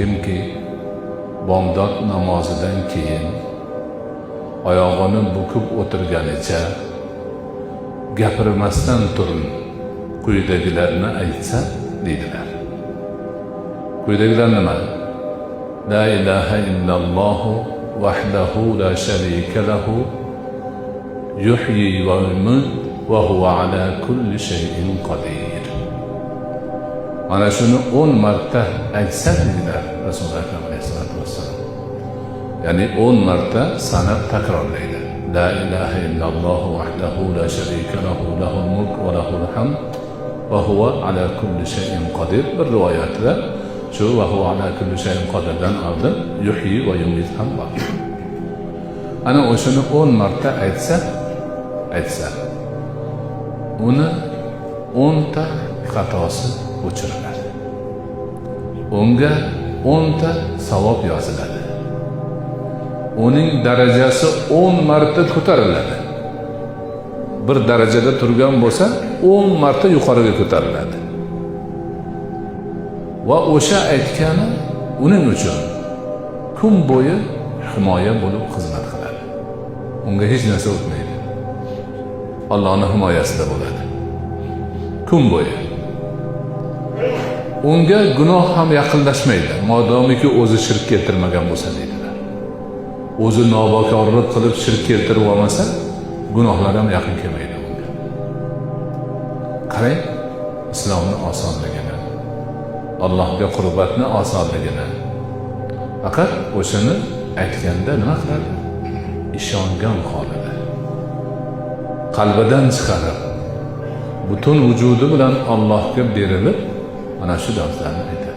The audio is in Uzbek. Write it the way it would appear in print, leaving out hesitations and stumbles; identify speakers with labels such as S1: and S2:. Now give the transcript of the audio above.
S1: Kimki bomdod namozidan keyin oyog'ini bukib o'tirganicha gapirmasdan turib quyidagilarni aytsa, deydilar. Quyidagilar nima? La ilaha illallohu vahdahu la sharika lahu yuhyi va yumit va huwa ala kulli shay'in qodir. Mana shuni 10 marta aytsa, dedilar Rasuli Akram alayhissalotu vassalom. Ya'ni 10 marta sanab takrorlaydi. La ilaha illalloh vahdahu la sharika lahu lahul mulk va lahul hamd va huwa ala kulli shay'in qodir. Bir rivoyatda shu va huwa ala kulli shay'in qodirdan oldin yuhyi va yumit ham bor. Ana o'shani 10 marta aytsa, uni 10 ta xatosi o'chiriladi. Unga 10 ta savob yoziladi. Uning darajasi 10 marta ko'tariladi. Bir darajada turgan bo'lsa, 10 marta yuqoriga ko'tariladi. Va o'sha aytgani uning uchun kun bo'yi himoya bo'lib xizmat qiladi. Unga hech narsa o'tmaydi. Allohning himoyasida bo'ladi. Kun bo'yi. Unga gunoh ham yaqinlashmaydi, modomiki o'zi shirk keltirmagan bo'lsa, deydilar. O'zi nobokorlik qilib shirk keltirib olmasa, gunohlar ham yaqin kelmaydi unga. Qarang, islomni osonligini, Allohga qurbatni osonligini. Faqat o'shani aytganda nima qiladi? Ishongan holida. Qalbidan chiqarib, butun vujudi bilan Allohga berilib, mana shu lafzlarni aytadi.